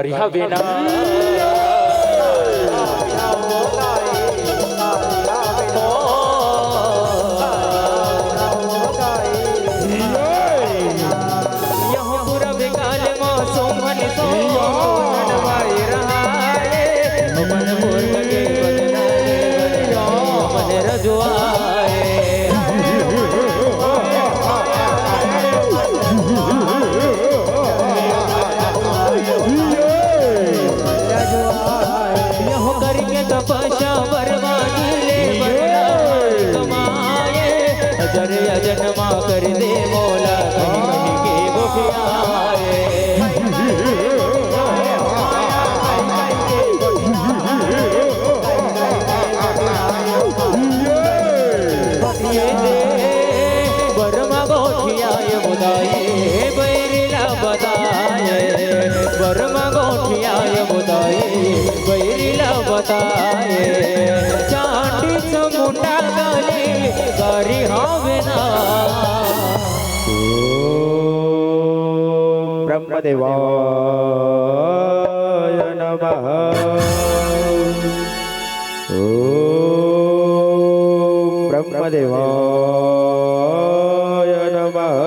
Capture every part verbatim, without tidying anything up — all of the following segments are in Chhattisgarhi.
हरि हवे ना। यहूँ पूरब काल म सोमन सोमन भाई रहाए। अपन बोल लगे बदनाए, मन रजुआए। यहूँ करके तपस्या बर मांगी ले बरला कमाए। अजर अजन मा कर दे मोला कहीं कहीं के गोठियाए। ये दे बरमा गोठियाए मुदाई बैरी ला बताए। बरमा गोठियाए मुदाई बैरी ला बताए। चांडी चामुंडा गाली गारी हावे ना। ओम ब्रह्मदेवाय नमः। ओम ब्रह्मदेवाय नमः।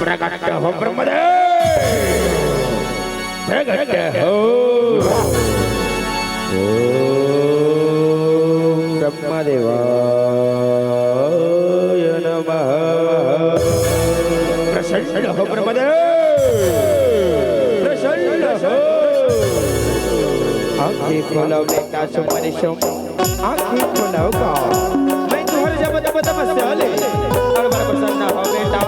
प्रकट हो ब्रह्मदेव, प्रकट हो। ओम ब्रह्मदेवाय नमः। प्रसन्न हो ब्रह्मदेव, प्रसन्न हो। आंखें खोलो बेटा, सुमन सुम। आंखें खोलो गा, मैं तुहर जब तब तपस्या ले, अड़ बड़ प्रसन्न हो बेटा।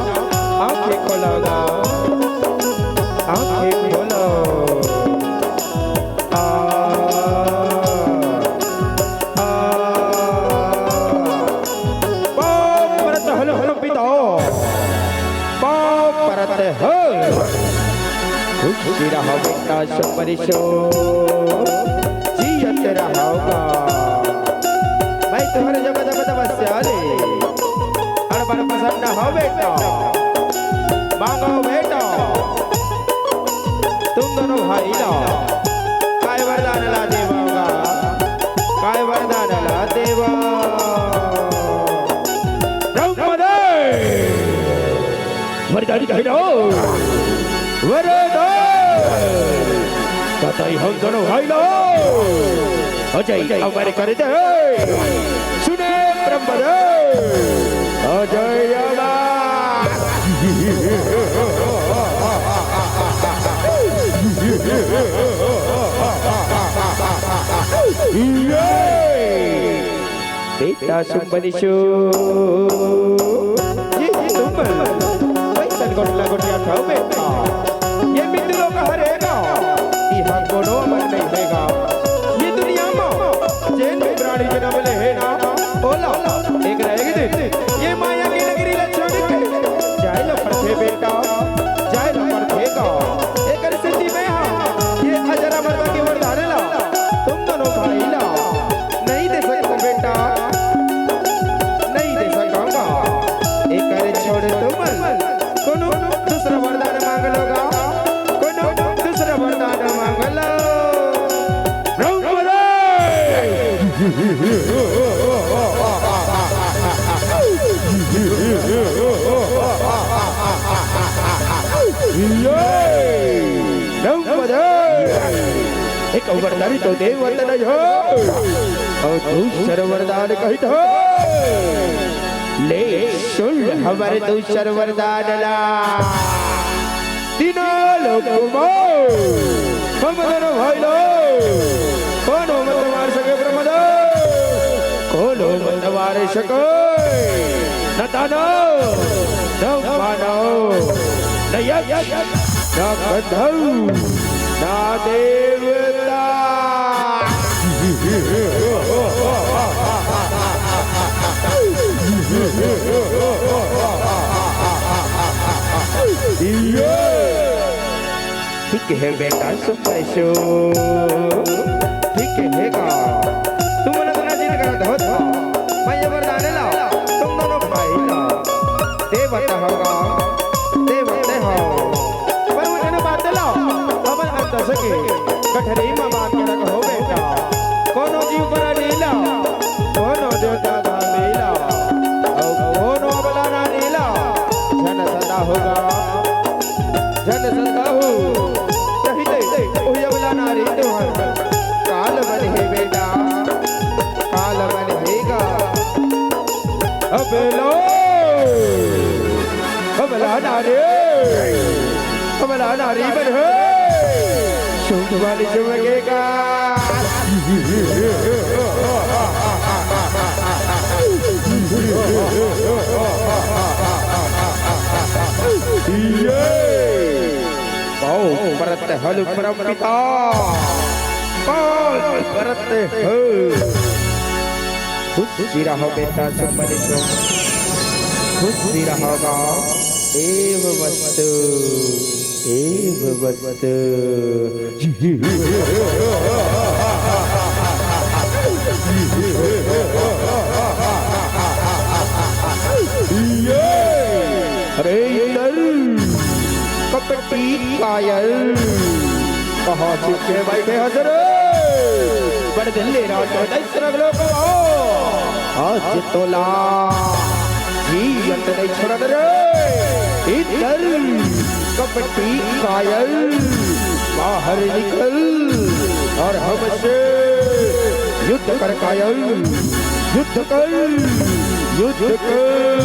आंखें खोलो गा, आंखें खोलो। आ, आ, पाँव परत हलो, हलो पिता, पाँव परत हो। खुशी रहो बेटा, सुमन सुम, जियत रहो गा। मैं तुहर जब तब तपस्या ले, अड़ बड़ प्रसन्न हो बेटा। मांगो बेटा, तुम दोनों भाई ला काय वरदान ला देवा गा, काय वरदान ला देवा। ब्रह्मदेव वरदान कहि दो, वरदान। बताई हम दोनों भाई ला अजय अमर कर दे। सुने ब्रह्मदेव, अजय अमर। ये बेटा सुमन सुम, ये तुम वैसन गोठला गोठिया खाओ बेटा। ये मित्र लोग हरे गा, इहाँ कोनो अमर नहीं हे गा। ये दुनिया मा जेन भी प्राणी जनम ले हे ना, ओला एक ना एक दिन ये माया के नगरी ला छोड़ के जाए ला पड़थे बेटा, जाए ला पड़थे गा। एकर सेती मैं हा ये अजर अमरता के वरदान ला तुम दोनों भाई ला नहीं दे सकंव बेटा, नहीं दे सकंव गा। एकर छोड़ तुमन कोनो दूसरा वरदान मांग लो गा, कोनो दूसरा वरदान मांग लो। ब्रह्मदेव। ब्रह्मदेव। एक वरदान तो दे वरदान हो, अउ दूसर वरदान कहित हो। ले सुन हमर दूसर वरदान ला। तीनों लोक मा हम दोनों भाई लो, कोनो मत मार सके ब्रह्मदेव, कोनो मत मार सके। न दानव, न मानव, न यक्ष, न गंधर्व, न देवता। ये ठीक हे बेटा सुमन सुम, ठीक हे गा। तुमन अतना जिद करत हो त मैं ये वरदान ला तुम दोनों भाई ला देवत हव गा, देवत हव। पर वो जन बात ला के गठरी म बांध के रखहू बेटा। कोनो जीव परा नी ला, कोनो देवता धाम नी ला, अउ कोनो अबला नारी ला, झन सताहू गा, झन सताहू। कहि दे, ओही अबला नारी तुंहर काल बन हे बेटा, काल बन हे गा। अबला, अबला नारी, अबला नारी बन हे। सुख वाली चुमके का। ये। पाँव परत हल परम पिता, पाँव परत हो। खुशी रहो बेटा, सुमन सो। खुशी रहो गा। एव वस्तु, एव वस्तु। ये। अरे इधर। कपटी कायल। कहाँ छिपके बैठे हस रे? बड़ दिन ले रात को दस रगलो को आओ। आज तोला जियत नहीं छोड़न रे। इधर कपटी कायल, बाहर निकल और हमसे युद्ध कर कायल। युद्ध कर, युद्ध कर।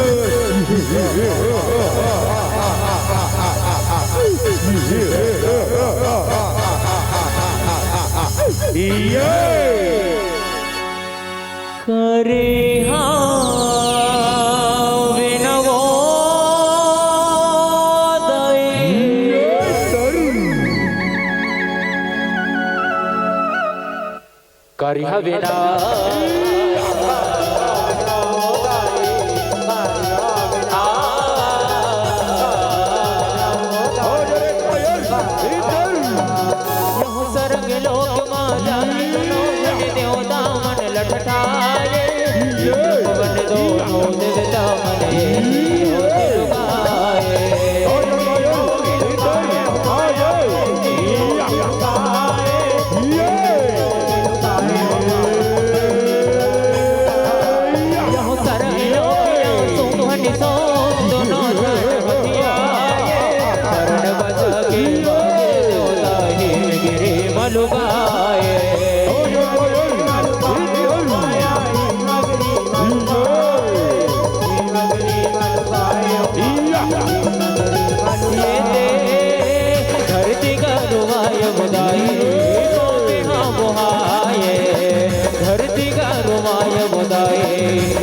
ये। करे हाँ विनवो दई। करिहा बेटा। यहू सरग लोक मा जाहि दुनो जन देवता मन लठठाए। भुवन दोनों देवता मन एहि ओति लुकाए। यहू सरग लोक मा सुंभ निसुंभ दुनो जन बतियाए। करण बस के मारे जो ताहि गिरि मलुगाए। ये ते धरती गरुवाय मुदाई, पाँव के हाँ बोहाए, धरती गरुवाय मुदाई,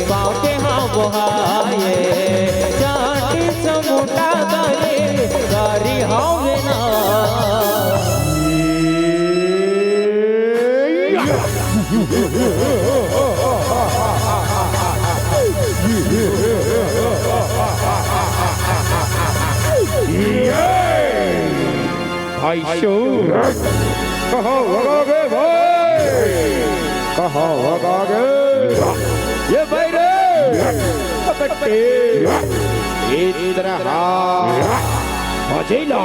पाँव के हाँ बोहाए, चाटी समुटा गए, गारी हवे ना। भाई सो, कहाँ भगा गए भाई? कहाँ भगा गए? ये भाई रे, कपटे, इधर आ। बजेला।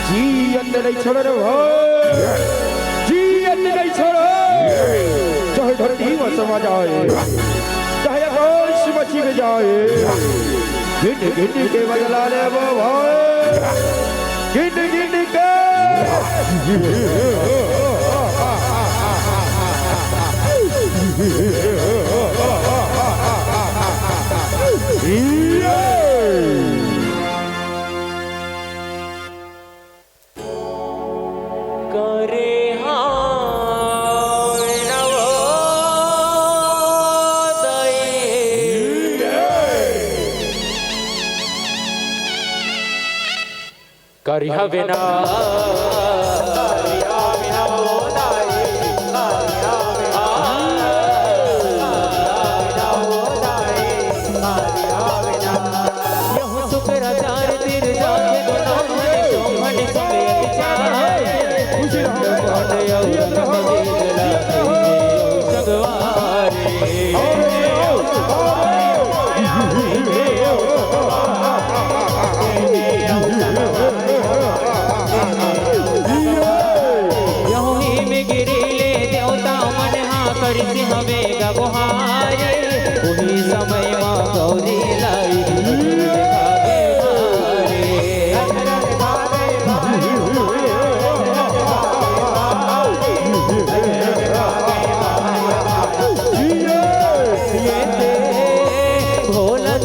जियत नहीं छोड़ रे भाई, जियत नहीं छोड़। चाहे धरती में समा जाए, चाहे आकाश में छिप जाए, गिन गिन के बदला ले वो भाई, गिन गिन के। करे हाँ नवोदय। करिहा बेना।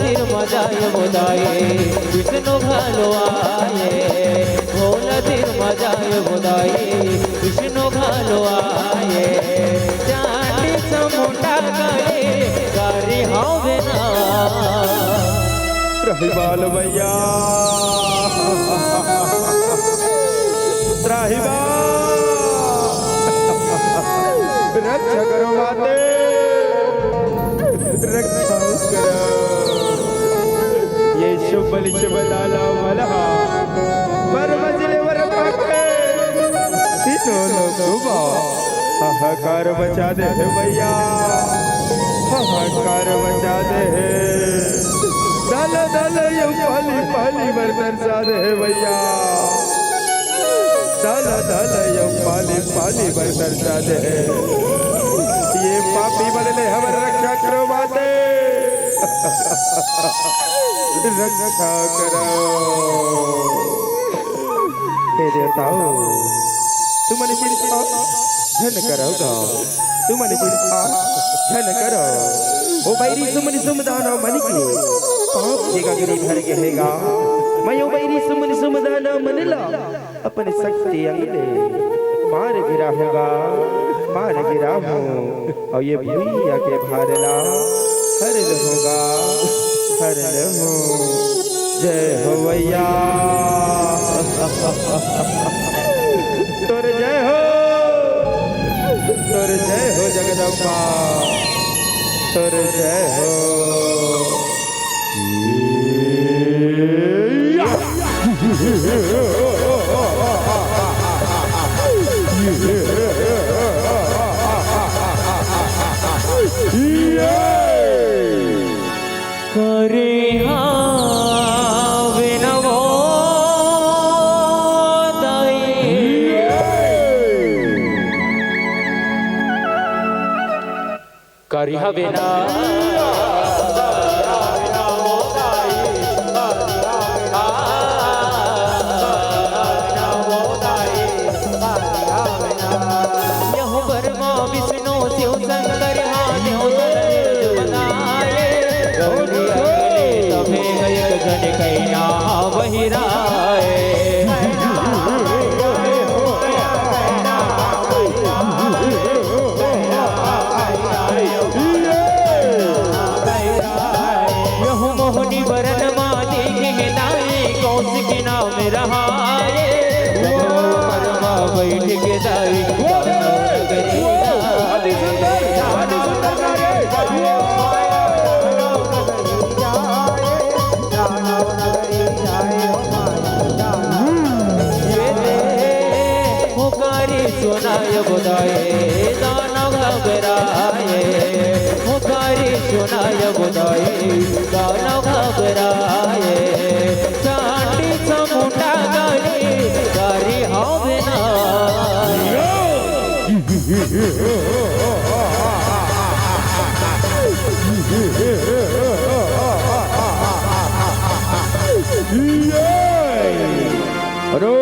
तीर मजाय बुदाई विष्णु घलो आए, भोला तीर मजाय बुदाई विष्णु घलो आए। चांडी समुंडा गले गारी हवे ना। रहिबाल भैया, रहिबाल, रक्षा करो माते, रक्षा करो। ये शुभ बलि शुभ दाला वाला, पर मजले वर पाके, तीनों लोग डूबा। हाहाकार मचा दे हे भैया, हाहाकार मचा दे हे। दल दल यो पाली पाली बर तरसा दे हे भैया, दल दल यो पाली पाली बर तरसा दे हे। ये पापी मन ले हमर रक्षा करो माते, रक्षा करो। हे देवताओं, तुमन चिंता झन करव गा, तुमन चिंता झन करव। ओ बैरी सुमन सुमदाना मन के पाप के गगरी भर गे हे गा। मैं ओ बैरी सुमन सुमदाना मन ला अपन शक्ति अंग ले मार गिराहूं गा, मार गिराहूं। अउ ये भुइयां के भार ला हर लहूं गा, हर लहूं। जय हो भैया, तोर जय हो, तोर जय हो जगदम्बा, तोर जय हो। करे हावे न वो दाई। करिहा बेना। यहू ब्रह्मा विष्णु शिव शंकर महादेव दल निर्जमनाए। गौरी अकेले तबे एक जन कैना बहिराए। यहू मोहनी बरन मा देखे दाई, कौशिक नाम रहाए। परमा बैठ के दाई, अति सुंदर, अति सुंदर नारे। ये दे पुकारी सुनाय बुदाए, दानव घबराए। पुकारी सुनाय बुदाए, दानव घबराए। चांडी चामुंडा गली गारी हवे ना। अरे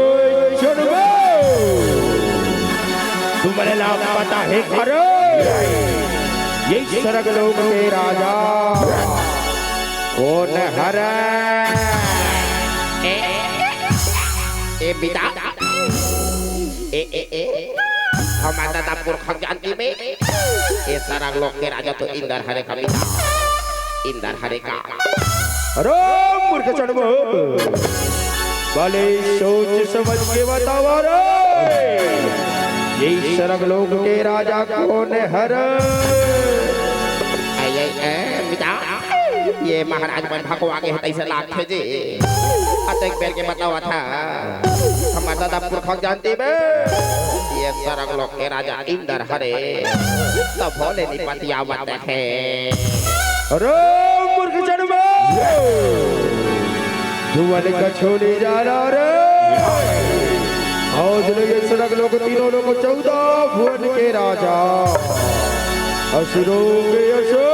चढ़बे, तुमन ला पता हे करे, ये सरग लोक के राजा कोन हरे? ए, ए बेटा, ए, ए, ए, हमर ददा पुरखा के जानती में, ए सरग लोक के राजा तो इंदर हरे का बेटा, इंदर हरे का। अरे मूर्ख चढ़बो, भले सोच समझ के बतावा रे, ये सरग लोक के राजा कोन हरे? ए, ए, ए, बेटा, ये महाराज मन भगवा के हे तइसे लागथे जी। अतेक बेर के बतावत हंव, हमर ददा पुरखा के जानती बे, ये सरग लोक के राजा इंदर हरे, तभो ले नी पतियावत हे। अरे मूर्ख चढ़बो, जुवन कछु नी जाना रे। अउ जुलगे सरग लोक तीनों लोक चौदह भुवन के राजा असुरों के असुर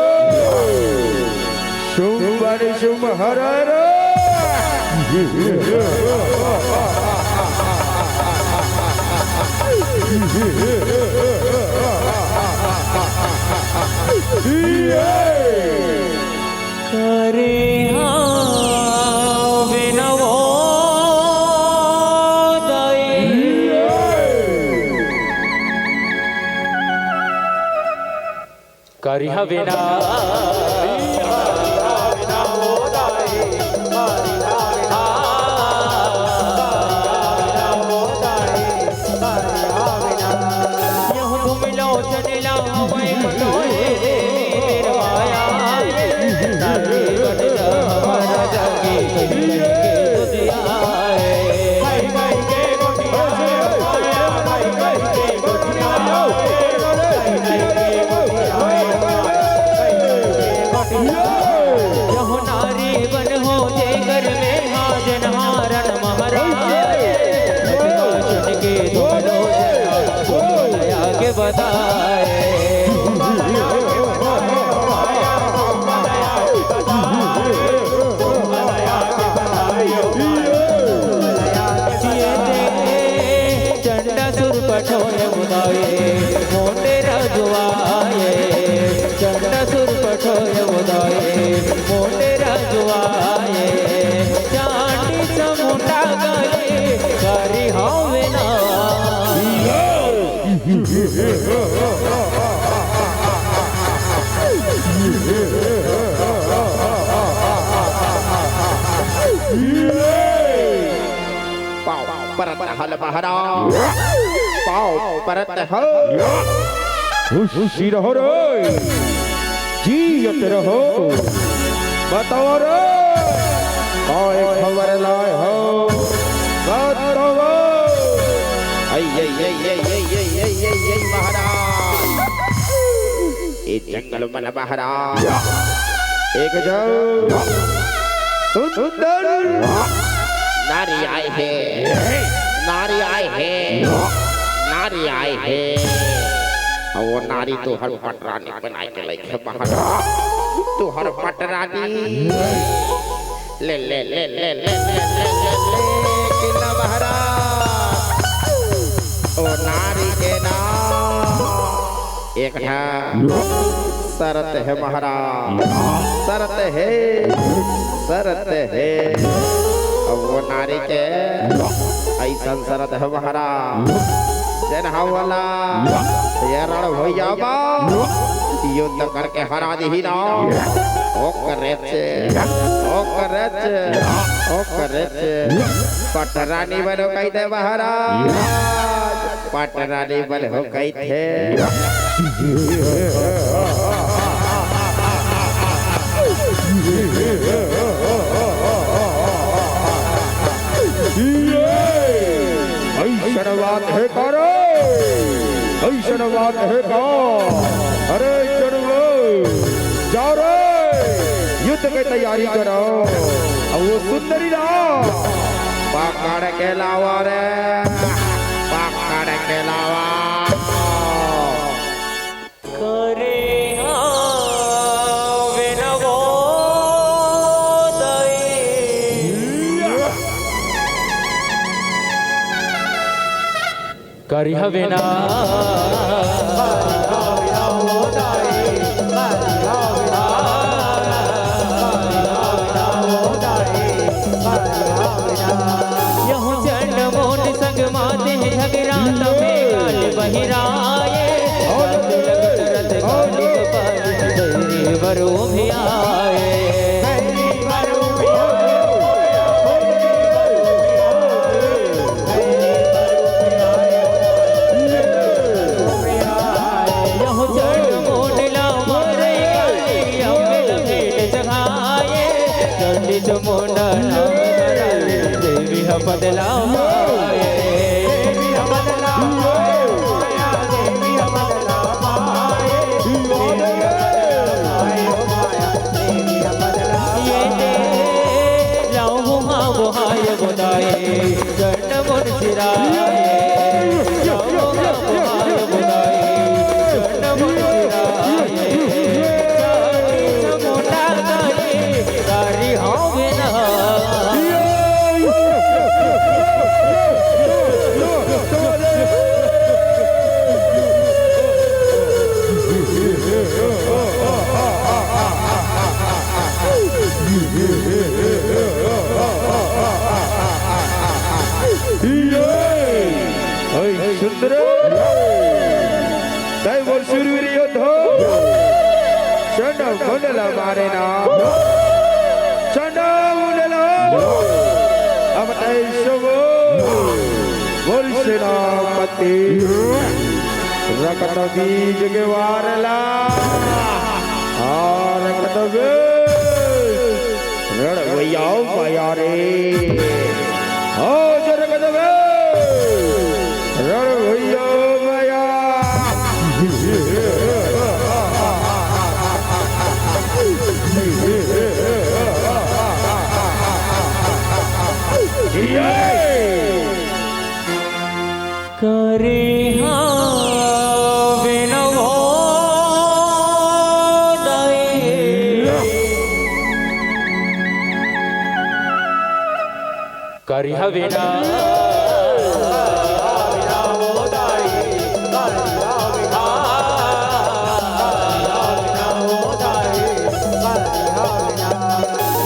शुंभ निशुंभ हर रे। करे हावे न वो दाई। करिहा वेना। यहूँ घूम लो चनेला हवय पटोए देवी मेर माया। हमारा जागे कहीं कहीं के दुनिया है। यहूँ नारी बन हो जे घर में हाजन हारन महाराज। सुन के दोनों जना आगे बताए। चंडासुर पठोय मुदाए, मोंडे रजुआए। चंडासुर पठोय मुदाए, मोंडे रजुआए। चांडी चामुंडा गए, करी हवे ना। पाँव परत हल महाराज, पाँव परत हल। खुशी रहो रे, जियत रहो। बताओ रे, काय खबर लाए हो? बताओ। ऐ, ऐ, ऐ, महाराज। ए जंगल मन महाराज। एक जन सुंदर नारी आए हे, नारी आए हे, नारी आए हे। अउ वो नारी तुहर पटरानी बनाए के लइक हे महाराज। तुहर पटरानी। ले, ले, ले, किला महाराज। ओ नारी के नाम एक ठा शरत हे महाराज, शरत हे, शरत हे। अब वो नारी के अइसन शरत हे महाराज, जेन हा ओला ये रण भुइयां म युद्ध करके हरा दिही ना। ओकरे से, ओकरे से, ओकरे से पटरानी बनो कहिथे महाराज। पटरानी बनो कहिथे। अइसन बात हे का रे? अइसन बात हे का? अरे जनवो, जाओ रे, युद्ध के तैयारी करो। अउ वो सुंदरी ला पकड़ के लावा रे, पकड़ के लावा। करे हावे न वो दाई। करिहा वेना। यहूँ चंड मुंड संग माते हैं झगड़ा तमे काल बहिराए। रथ लगत रथ काल कपाल, दैवी वरु भी आए। यहूँ चंड मुंड ला मारे काली, अमृत भेंट चढ़ाए। चंडी चमुंडा नाम धराए, देवी ह बदला माए। ये दे लाओ गुहा गुहाय बुदाए। चंड मुंड सिराए, चंड मुंड सिराए, चंडी चमुंडा गाए, गारी हवे ना। ओए सुंदर, तै मोर सुरवीर योद्धा, चंडा मुंड ला मारे ना, चंडा मुंड ला, अब तै सबो मोर सेनापति। रकत बीज के वार ला, आ रकत बीज, रण भैया माया रे, आ जो रकत बीज, रण भैया माया। ये करे हवे न वो दाई। करे हवे न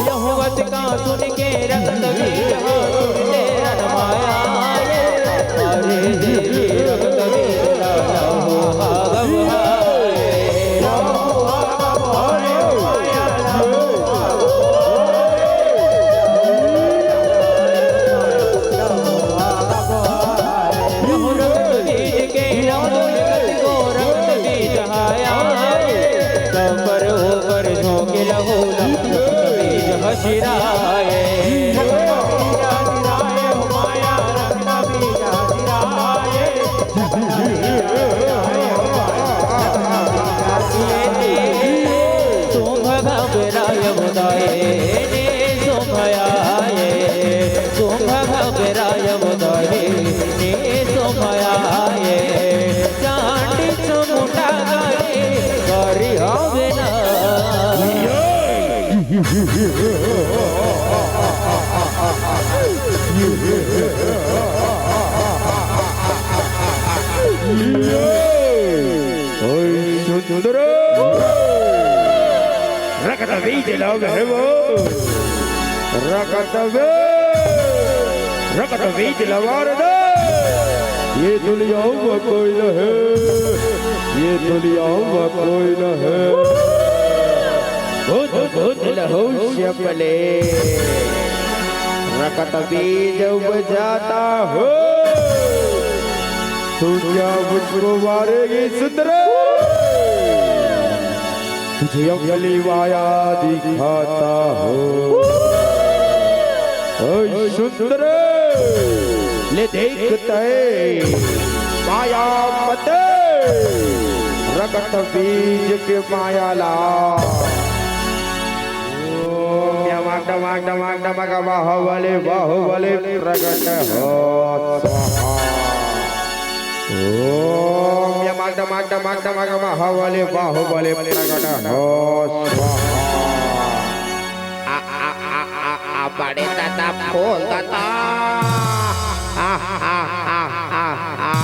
यहुवत का सुन के रक्त बीज हो तेरा माया रे। अरे देवी रक्त बीज हो हवा ओए सुंदर, रकत बीज लव है वो, रकत बीज, रकत बीज लवार दे। ये दुनिया में कोई न है, ये दुनिया में कोई न है। भूत भूत लहू से पले रकत बीज उपजाता हो। तू क्या मुझको मारेगी सुंदर? तुझे अंगली माया दिखाता हो। ओए सुंदर, ले देखते माया मत रकत बीज के माया ला। ओम यमक डमक डमक डमक बाहुबली बाहुबली प्रकट हो स्वाहा। ओम यमक डमक डमक डमक बाहुबली बाहुबली प्रकट हो स्वाहा। आ, आ, आ, आ, आ, बड़े दादा, फूल दादा। आ, आ, आ, आ, आ।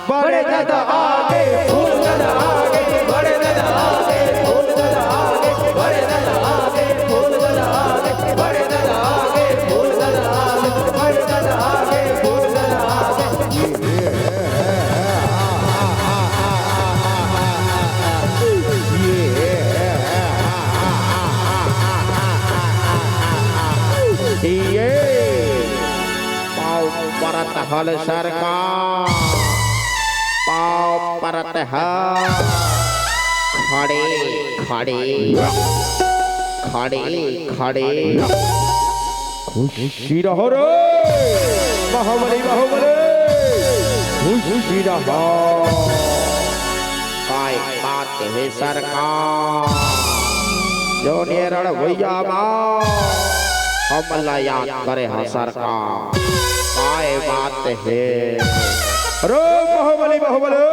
बड़े दादा आगे, फूल दादा आगे, बड़े दादा आगे, फूल दादा आगे, बड़े दादा आगे, फूल दादा आगे, बड़े दादा आगे, फूल दादा आगे, बड़े दादा आगे, फूल दादा आगे। ये पाँव परत हल सरकार, पाँव परत हल। खड़े, खड़े, खड़े, खड़े। खुशी रहो रे, बाहुबली, बाहुबली, खुशी रहो। काय बात हे सरकार, जोन ये रणभैया मा हमला याद करे हा सरकार। काय बात हे। अरे बाहुबली, बाहुबली,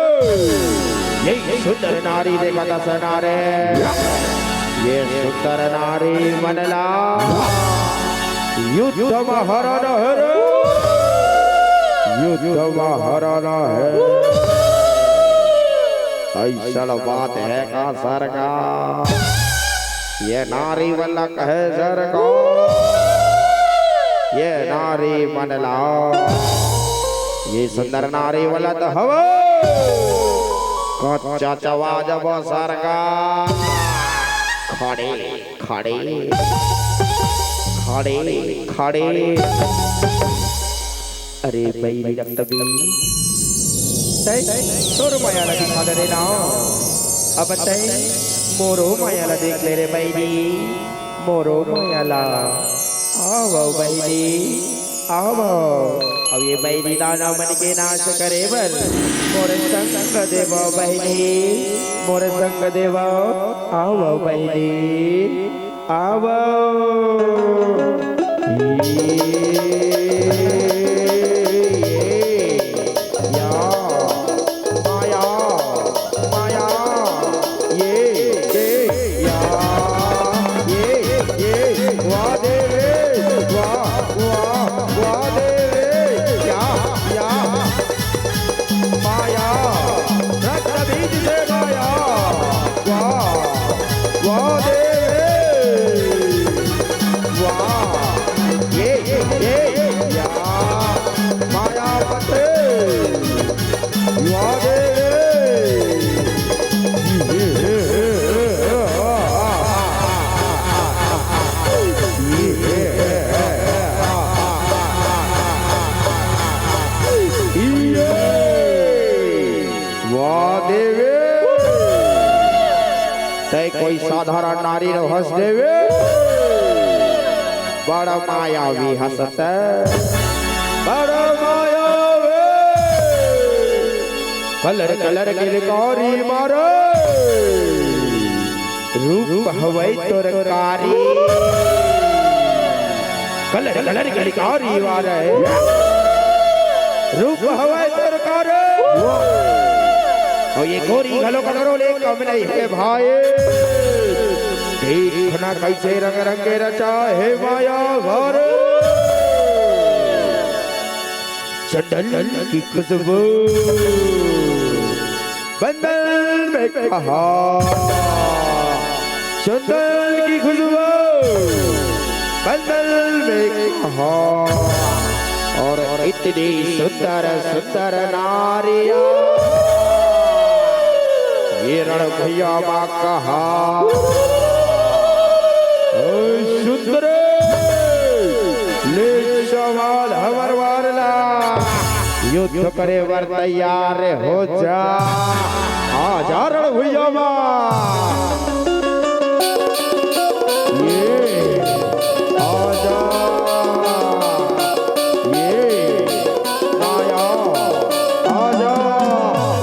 ये सुंदर नारी देखत हस ना रे, ये सुंदर नारी मन ला युद्ध म हरन हे रे, युद्ध म हरन हे। अइसन बात हे का सरकार? ये नारी वाला कहे सरकार, ये नारी मन ला, ये सुंदर नारी वाला तो हवा। कच्चा चवा जब सरकार, खड़े, खड़े, खड़े, खड़े। अरे बहिनी रक्तबीज, तै तोर माया ला दिखा दे रे ना। अब तै मोरो माया ला देख ले रे बहिनी, मोरो माया ला। आवव बहिनी, आवव। अब ये बैरी दानव मन के नाश करे बर मोर संग देवव बहिनी, मोर संग देवव। आवव बहिनी, आवव। या, माया, माया, ये, ये, या, ये, ये, वाह देवे, वाह, वाह, वाह देवे, या, या। माया, रक्त बीज से माया। वाह, वाह देवे, वाह। ये, ये, या, मायावते, वाह देवे। वाह देवे, तै कोई साधारण नारी नोहस देवे, बड़ा मायावी हस तै, बड़ा मायावी। कलर कलर के लिकारी मारे, रूप हवै तोर कारी। कलर कलर के लिकारी मारे, रूप हवै तोर कारी। अउ ये गोरी घलो ककरो ले कम नइ हे भाई। देखना कइसे रंग रंग के रचा हे माया घर। चंदन की खुशबू बंदन में कहाँ, चंदन की खुशबू बंदन में कहाँ, और इतनी सुंदर सुंदर नारियाँ ये रणभुइयाँ मा कहाँ। ओ सुंदरे, ले सवाल हमर वार ला, युद्ध करे बर तैयार हो जा। आजा रणभुइयाँ मा। ये, आजा। ये, आया। आजा।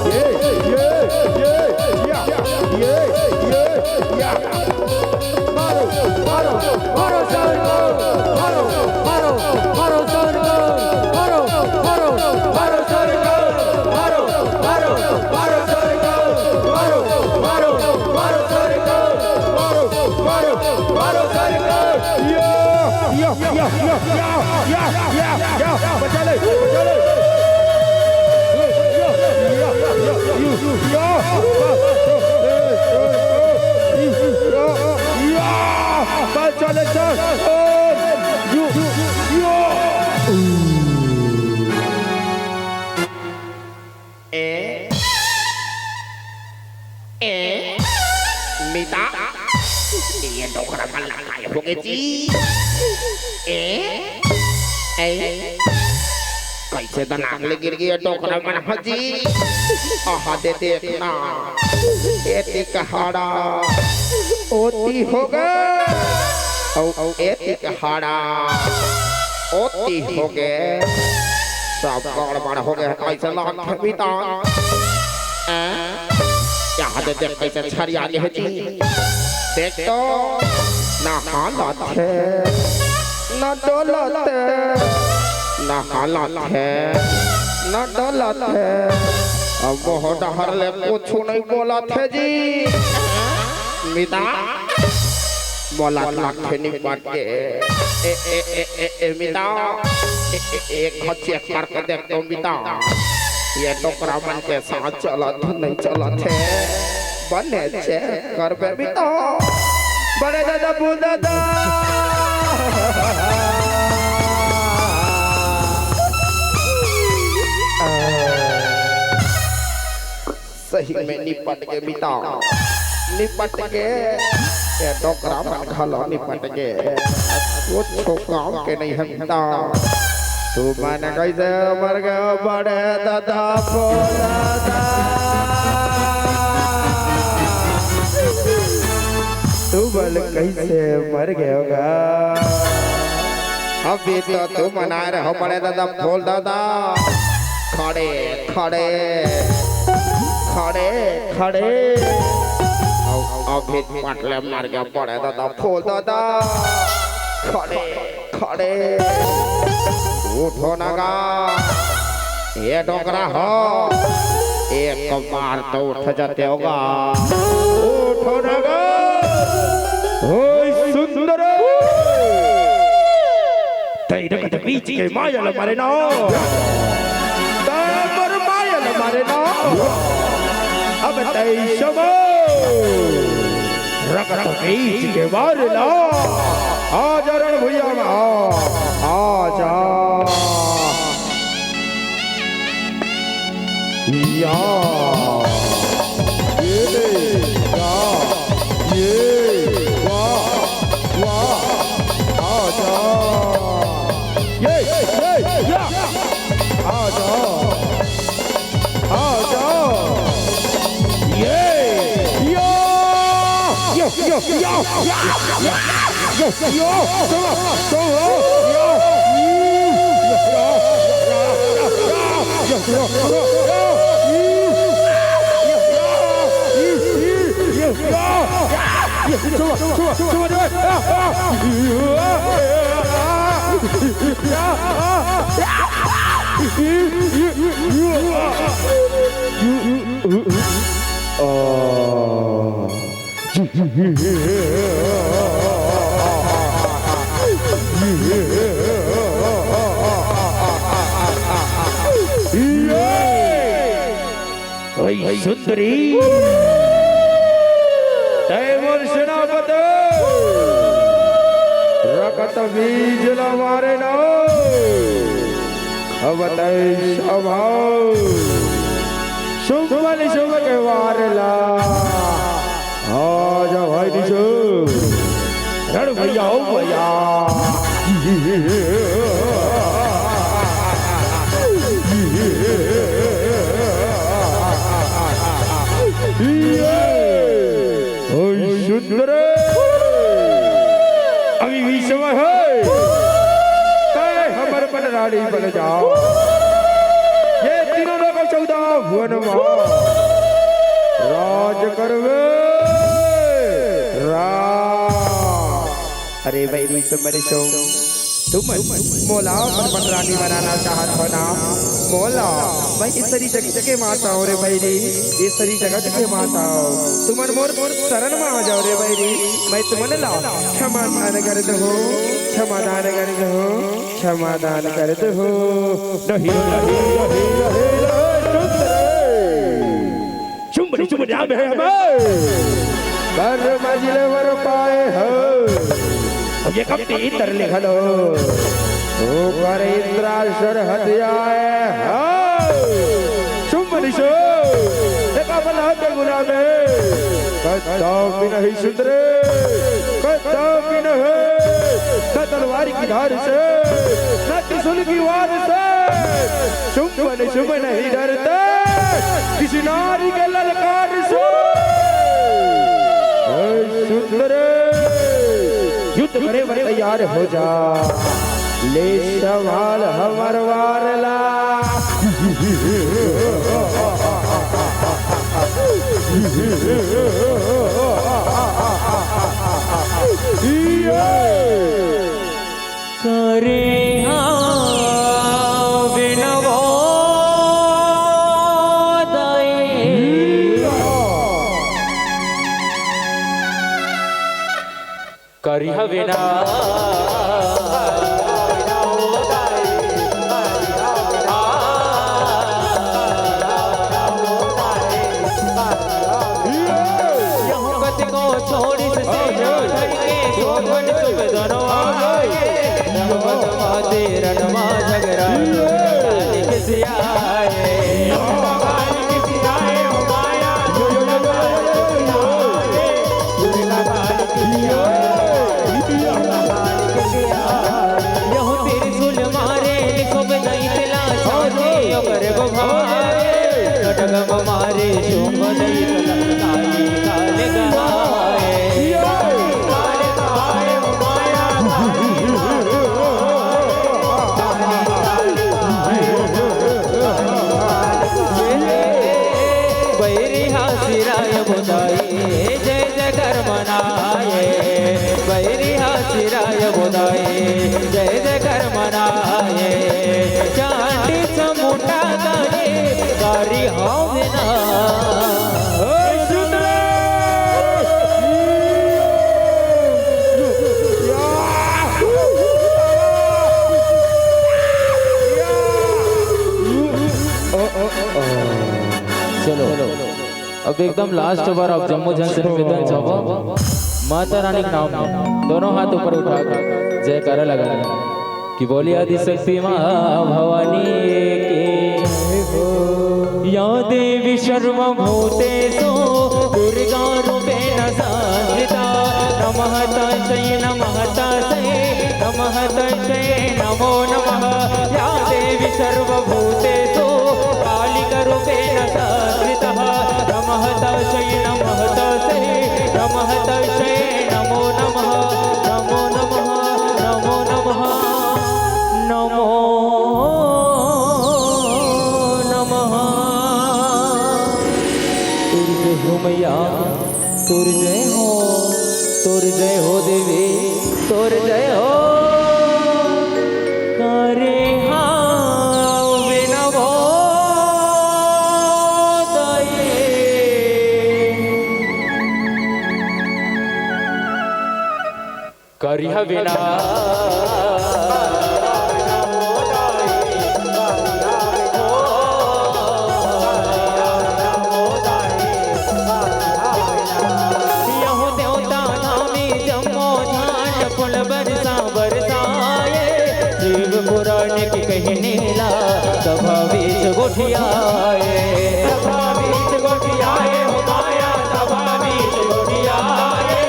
ये, ये, ये, या। ये, ये, या। मारो, मारो, मारो सरकार, मारो, मारो, मारो सरकार, मारो, मारो, मारो सरकार, मारो, मारो, मारो सरकार, मारो, मारो, मारो सरकार, मारो, मारो, मारो सरकार। या, या, या, या, या, या, या, बचा ले, बचा ले। ए, ए, मिता, ये डोकरा मन ला काय होगे जी? ए, ए, कइसे दनाक ले गिर गे डोकरा मन ह जी? आहा दे देखना, एती कहाड़ा ओती होगे, अउ एती कहाड़ा ओती होगे, सब गड़बड़ होगे, कइसे लागथे मिता? आ? यहाँ दे देख कइसे छरिया गे हे जी। देख तो, ना हालत हे, ना डोलत हे, ना हालत हे, ना डोलत हे। अब मोह डहर ले कुछु नइ बोलत हे जी। मिता, मोला लागथे निपट के। ए, ए, ए, ए, ए, मिता। ए, ए, एक घ check करके देख तो मिता। ये डोकरा मन के साथ चलत नइ चलत हे। बने check करबे मिता। बड़े दादा, बोल दादा। सही में निपट के बिता, निपट के। ये डोकरा मन घलो निपट के। कुछ काम के नहीं है बिता। तुमन कइसे मर गए बड़े दादा, बोल दादा। तुमन कइसे मर गए गा? अभी तो तुमन आए रहो बड़े दादा, बोल दादा। खड़े, खड़े, खड़े, खड़े। अभी पटले मर गए बड़े दादा, बोल दादा। खड़े। खड़े। उठो ना गा, ये डोकरा हो, एक बार तो उठ जाते हो गा। उठो ना गा, ओए सुंदर, तई रकत बीच के माया ल मारे ना, तई मोर माया ल मारे ना, अब तई समो। रकत बीच के मारे ला। आजा रण भुइयां में, आ, आजा। या। ये, या। ये, वाह, वाह। आजा। ये, ये, या। आजा। आ जाओ। ये। या। या, या, या, या, या, या, या, या, या, या, या, या, या, या, ओए सुंदरी, तै मोर सेनापति रकत बीज ला मारे ना। अब तै सभाओ शुभ बल शुभ के वार ला। आजा भाई निशु। रण भैया, ओ भैया। ओए सुंदर। अभी भी समय है। तै हमर पटरानी बन जाओ। ये तीनों लोग चौदह भुवन मा राज करवे। राम। अरे भाई, रिसो मरिसो, तुमन मोला अपन पटरानी बनाना चाहत हो ना? मोला, मैं ईश्वरी जगत के माता हूँ रे बहिनी, ईश्वरी जगत के माता हूँ। तुमन मोर शरण में आ जाओ रे बहिनी, मैं तुमन ला क्षमा दान कर दूँ, क्षमा दान कर दूँ, क्षमा दान कर दूँ। नहीं, नहीं, नहीं, नहीं, नहीं, सुंदर। चुम्बड़ी चुम्बड़ी आम है हमें। कर मजले वर पाए हो। अब ये कब तीतर लिखलो। ऊपर इंद्रासुर हथियाए हो। चुम्बड़ी सो। देखा बना के गुलामे। कत्ता भी नहीं सुधरे। कत्ता भी नहीं। न तलवार की धार से। न त्रिशूल की वार से। चुम्बन शुभ नहीं डरते किसी नारी के ललकार से। ऐ सुंदर, युद्ध करे बर तैयार हो जा, ले संभाल हमर वार ला। ये करे हा विनवो दाई। करिहा विना यहूं कतिको छोड़ी से मन सुख दोनों आए, रहमत माते रण मा झगरा, काली के सियाए। यहू त्रिशूल मारे, निशुम्भ दैत्य ला छाने, ओकर गोभाए। खड्ग मारे, शुम्भ दैत्य ला, काली काल कहाए। बैरी हा सिराय बोदाए, जय जयकार मनाए। बैरी हा सिराय बोदाए, जय जयकार मनाए। चांडी चामुंडा गाए, गारी हवे ना। ओए सुंदरे! चलो, अब एकदम last बार आप जम्मो झन से निवेदन चाहबो, माता रानी के नाम में दोनों हाथ ऊपर उठा के जयकारा लगा लेना कि बोलिए आदि शक्ति माँ भवानी की। या देवी सर्वभूतेषु दुर्गा रूपेण संस्थिता। नमः तस्यै, नमः तस्यै, नमः तस्यै, नमो नमः। या देवी सर्वभूतेषु कालिका रूपेण संस्थिता। नमः तस्यै, नमः तस्यै, नमः तस्यै, नमो नमः, नमो नमः, नमो नमः, नमो नमः। तोर जय हो मैया, तोर जय हो, तोर जय हो देवी, तोर जय हो। करे हाव बिनवो दाई। करिहा बिना। यहू देवता धामी जम्मो धान फूल बरसा बरसाए। शिव पुराण के कहने ला सभा बीच गोठियाए। सभा बीच गोठियाए हो माया, सभा बीच गोठियाए।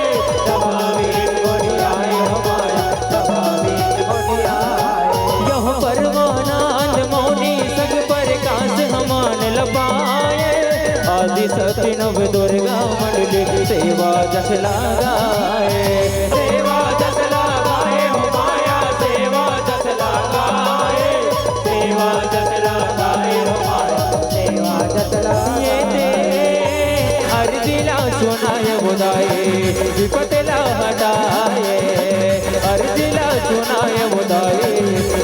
सभा बीच गोठियाए हो माया, सभा बीच गोठियाए। यहू परमानंद मौनी संग प्रकाश हमान लपाए। आदि शक्ति नव दुर्गा मंडली सेवा जस लगाए। सेवा जस लगाए हो माया, सेवा जस लगाए। सेवा जस लगाए हो माया, सेवा जस लगाए। ये दे अर्जी ला सुनाए बुधाए, विपत ला हटाए। अर्जी ला सुनाए बुधाए,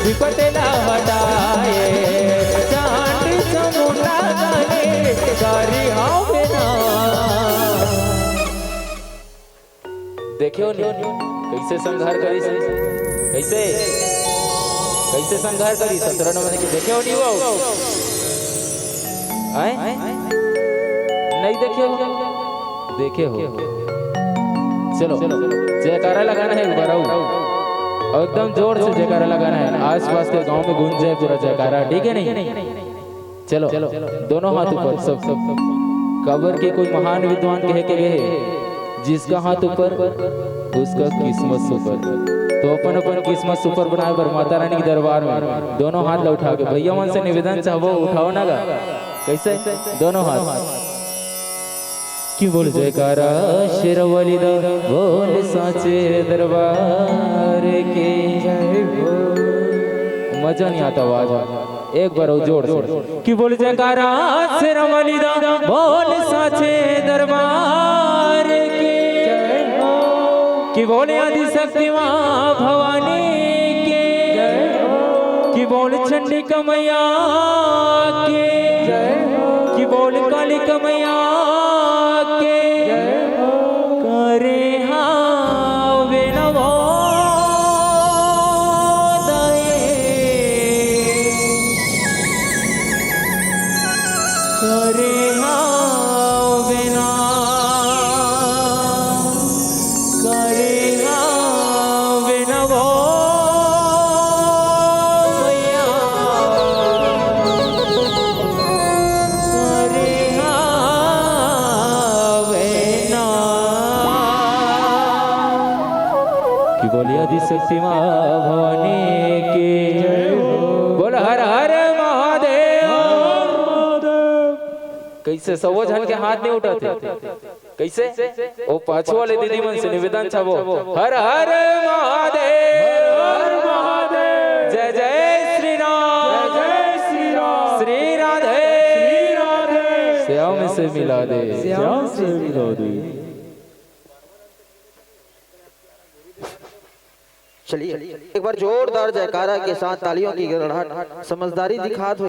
विपत ला हटाए। चांडी चामुंडा गाने गारी हाव बिना। देखे हो नी कइसे संघार करिस? कइसे, कइसे संघार करिस? ससुरा नमन के देखे हो नी वो? आए? नहीं देखे हो? देखे हो। चलो, जयकारा लगाना है एक बार, आओ। और एकदम जोर से जयकारा लगाना है। आसपास के गांव में गूंज जाए पूरा जयकारा, ठीक है नहीं? चलो, दोनों हाथ ऊपर, सब, सब। काबर के कोई महान विद्वान कहे के गए, जिसका हाथ ऊपर, उसका किस्मत सुपर। तो अपन अपन किस्मत सुपर बनाए बर माता रानी के दरबार में दोनों हाथ ला उठा के भैया मन से निवेदन चाहबो, उठाओ ना गा। कइसे? दोनों हाथ। कि बोल जयकारा शेरा वाली दा, बोल सांचे दरबार के। जय हो। मजा नहीं आता आवाज में। एक बार और जोर से। कि बोल जयकारा शेरा वाली दा, बोल सांचे दरबार के। जय हो। कि बोले आदि शक्ति माँ भवानी के। जय हो। कि बोल चंडी कमैया के। जय हो। कि बोल काली कमैया के। जय हो। करे हावे नवोदय। करे हावे ना, करे हा प्रतिमा भवानी की। बोल हर हर महादेव। कैसे सबो झन के हाथ नहीं उठाथे? कैसे? ओ पाछू वाले दीदी मन से निवेदन छबो, हर हर महादेव। हर महादेव। जय जय श्री राम। जय जय श्री राम। श्री राधे। श्री राधे। श्याम से मिला दे। श्याम से मिला दे। चलिए, एक बार जोरदार जयकारा के साथ तालियों की गड़गड़ाहट, समझदारी दिखात हुए